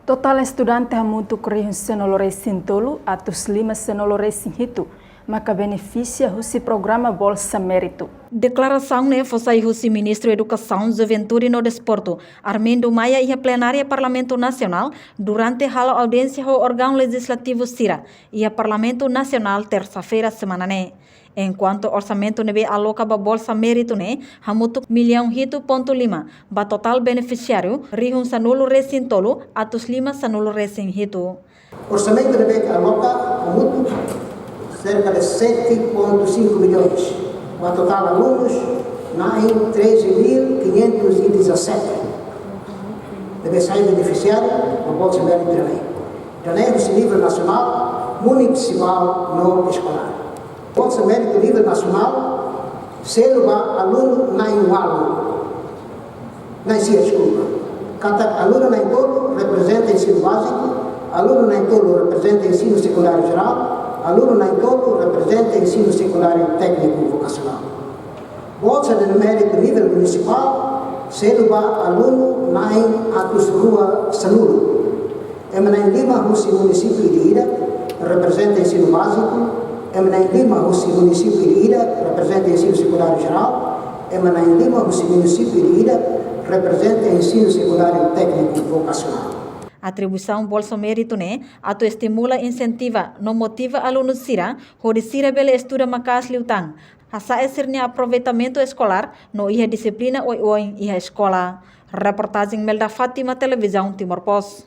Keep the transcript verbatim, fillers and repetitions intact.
Totál estudante hamutuk rihun sanulu resin tolu atus lima sanulu resin hitu maka benefisia husi programa Bolsa Méritu. Deklarasaun ne'e fó sai husi Ministru Edukasaun, Juventude no Desportu, Armindo Maia, iha plenária Parlamentu Nasionál durante halo audiénsia ho órgaun lejizlativu sira iha Parlamentu Nasionál, tersa-feira semana ne'e. Enkuantu orsamentu ne'ebé aloka ba Bolsa Méritu ne'e hamutuk millaun hitu pontu lima ba totál benefisiáriu rihun sanulu resin tolu atus lima sanulu resin hitu. Orsamentu ne'ebé aloka hamutuk cerca de sete ponto cinco milhões ba totál alunus na'in treze mil quinhentos e dezassete ne'ebé sai benefisiáriu ba Bolsa Méritu ne'e. Ida-ne'e husi nivel nasionál, munisipál no eskolár. Bolsa Méritu nivel nasionál selu ba alunu na'in ualu, na'in sia, deskulpa. Katak alunu na'in tolu reprezenta ensinu báziku, alunu na'in tolu reprezenta ensinu sekundáriu jerál, alunu na'in tolu reprezenta ensinu sekundáriu tékniku vokasionál. Bolsa de Méritu nivel munisipál selu ba alunu na'in atus rua sanulu. Ema na'in lima husi munisípiu ida-idak reprezenta ensinu báziku, ema na'in lima husi munisípiu ida-idak reprezenta ensinu sekundáriu jerál, ema na'in lima husi munisípiu ida-idak reprezenta ensinu sekundáriu tékniku vokasionál. Atribuisaun Bolsa Méritu ne'e atu estimula, insentiva no motiva alunu sira hodi sira bele estuda maka'as liután, hasa'e sira-nia aproveitamentu eskolár no iha dixiplina oioin iha eskola. Reportajen Melda Fátima, Televizaun Timor Post.